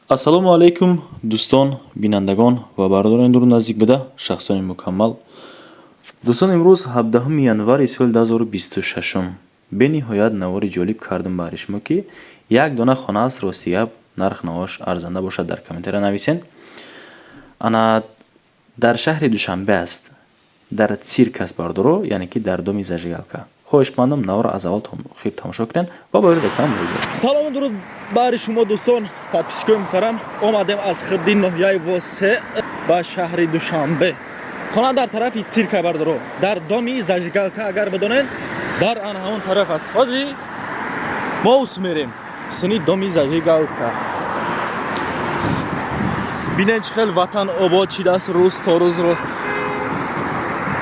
Ассалому алайкум, дӯстон, бинандагон ва бародарони дуру наздик буда, шахсони мукаммал. Дӯстон, имрӯз 17 январи соли 2026. Бениҳоят навори ҷолиб кардам баҳри шумо, ки як дона хона аст, рости гап, нарх навош арзанда бошад, дар комментария нависен. Ана дар шаҳри Душанбе аст, дар цирк аст, бардоро, яъне ки дар доми зажигалка. Хоҳишмандам, наворро аз аввал то охир тамошо кунед ва ба реклама муроҷиат кунед. Салому дуруд баҳри шумо, дӯстон, подписчикои муҳтарам. Омадем аз хидди ноҳияи Восе ба шаҳри Душанбе. Хона дар тарафи цирка, бардоро, дар доми зажигалка, агар бидонед, дар ан ҳамон тараф аст. Ҳозир мо ус мерем сини доми зажигалка. Бинед, чӣ хел ватан обод шидааст, рӯз то рӯзро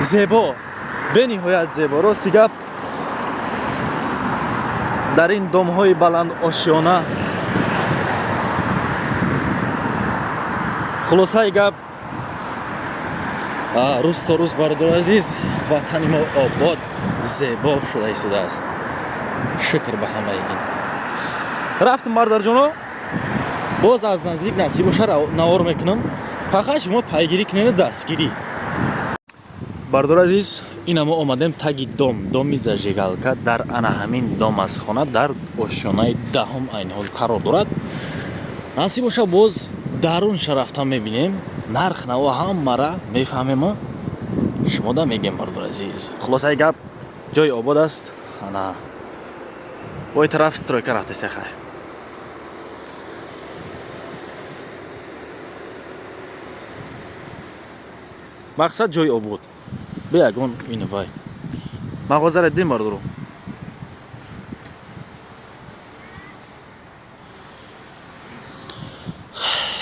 зебо, бениҳоят зебо. Рости гап, дар ин домҳои баландошёна, хулосаи гап, рӯз то рӯз, бародари азиз, ватани мо обод, зебо шуда истодааст. Шукр ба ҳамаи ин. Рафтем, бародарҷоно, боз аз наздик насиб боша навор мекунам. Фақат шумо пайгирӣ кунеду дастгирӣ. Бардор азиз, ина мо омадем таги дом, доми зажигалка. Дар ана ҳамин дом аст хона, дар ошёнаи 10-ум айни ҳол қарор дорад. Насиб боша, боз дарунша рафта мебинем, нарх наво ҳамара мефаҳмему шумода мегем, бардор азиз. Хулосаи гап, ҷои обод аст. Ана ой тараф стройка рафтеса, хай. Мақсад ҷои обод, бе ягон ину вай. Мағозаро дидем, бардоро.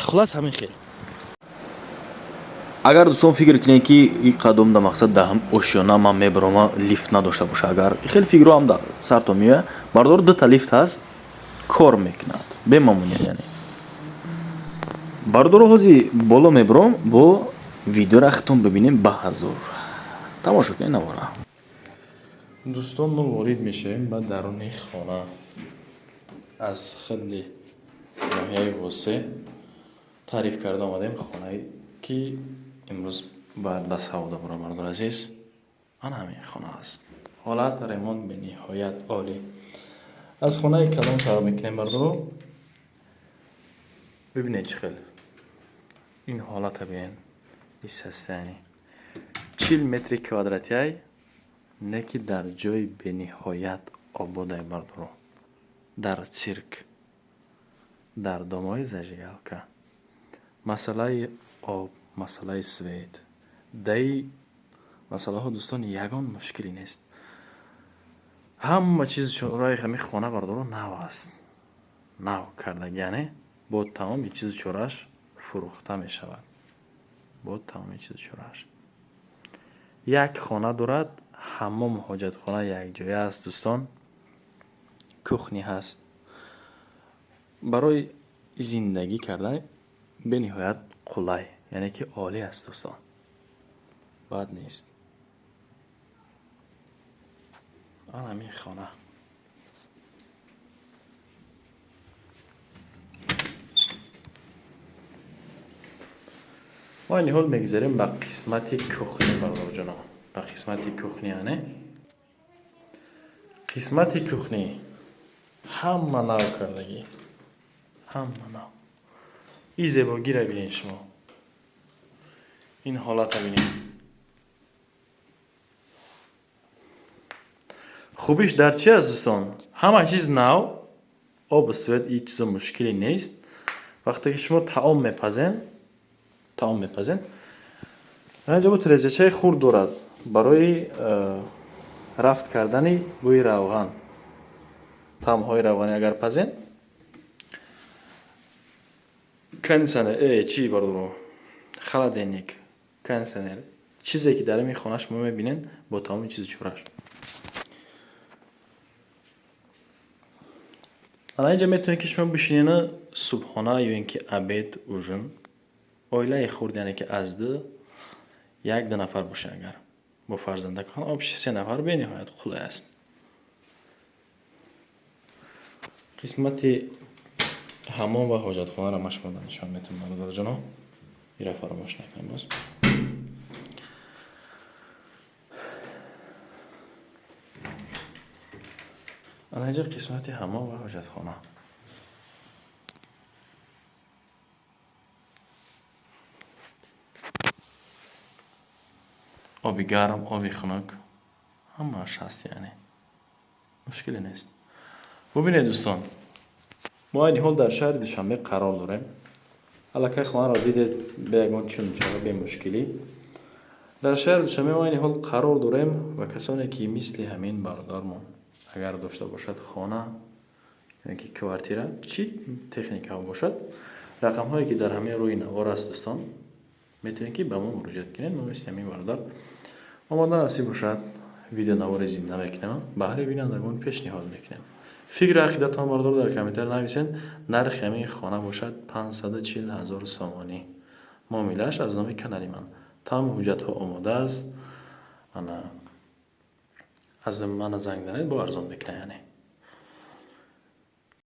Хулас, ҳамин хел. Агар дӯстон фикр кунед, ки и қадом да мақсад даҳам ошёна ман мебарома, лифт надошта боша, агар хел фикрро ҳам дар сартон меояд, бардор, дута лифт ҳаст, кор мекунад бемамоният. Яъне, бардоро, ҳози боло мебаром, бо видеора хитон бибинем. Ба ҳазур тамошо кунед навора. Дӯстон, мо ворид мешавем ба даруни хона. Аз хидди ноҳияи Восе таъриф карда омадем, хонае ки имрӯз бояд ба савдо бурам. Бардор азиз, ана ҳамин хона аст. Ҳолат ремонт бениҳоят олӣ. Аз хонаи калон сар мекунем, бардоро. Бибинед, чӣ хел ин ҳолата бинед, исастаяни 40 метри квадратиай, не ки дар ҷои бениҳоят ободай, бардоро, дар цирк, дар домои зажигалка. Масъалаи об, масъалаи свет, даи масъалаҳо, дӯстон, ягон мушкиле нест. Ҳама чиз чораи ҳамин хона, бардоро, нав аст, нав кардаги, яъне бо тамоми чизу чорааш фурӯхта мешавад. Бо тамоми чизу чорааш. Як хона дорад, ҳаммому ҳоҷатхона якҷоя аст, дӯстон, кухня ҳаст. Барои зиндагӣ кардан бениҳоят қулай, яъне ки олӣ аст, дӯстон, бад нест. Ан ҳамин хона. Мо айни ҳол мегузарем ба қисмати кухня, бародарҷоно, ба қисмати кухня. Яъне қисмати кухня ҳама нав кардагӣ, ҳама нав. И зебогиро бинед шумо, ин ҳолатро бинед. Хубиш дар чи аст, дӯстон? Ҳама чиз нав, обу свет, ҳеҷ чизо мушкиле нест. Вақте ки шумо таом мепазен, таом мепазен, инҷа бо тирезачаи хурд дорад барои рафт кардани бӯи равған. Таомҳои равғанӣ агар пазен, кондитсионер, чӣ, бардоро, холодильник, кондитсионер, чизе ки дар ин хона шумо мебинед, бо тамоми чизу чорааш. Ана инҷа метавонед, ки шумо бишинену субҳона ё ин ки обед, ужин, оилаи хурд, яъне ки аз ду як ду нафар бошед, агар бо фарзандакон, общий се нафар, бениҳоят қулай аст. Қисмати Ҳаммом ва ҳоҷатхонаро ман шумода нишон метавонам, бародарҷоно. Ира фаромӯш накунем боз. Ана инҷа қисмати ҳаммом ва ҳоҷатхона. Оби гарм, оби хунук ҳамааш ҳаст, яъне мушкиле нест. Бубинед, дӯстон, мо айни ҳол дар шаҳри Душанбе қарор дорем. Аллакай хонаро дидед, бе ягон чунчара, бемушкилӣ. Дар шаҳри Душанбе мо айни ҳол қарор дорем ва касоне ки мисли ҳамин бародармон агар дошта бошад хона ё ки квартира, чӣ техникаҳо бошад, рақамҳое ки дар ҳамин рӯи навор аст, дӯстон, метавонед ки ба мо муроҷиат кунед. Мо мисли ҳамин бародар омода насиб бошад, видеонавори зинда мекунем, баҳри бинандагон пешниҳод мекунем. Фикри ақидатон, бародар, дар комментар нависед. Нархи ҳамин хона бошад 540 ҳазор сомонӣ. Муомилааш аз номи канали ман. Тамоми ҳуҷҷатҳо омода аст. Ана аз мана занг занед, бо арзон мекунад яъне.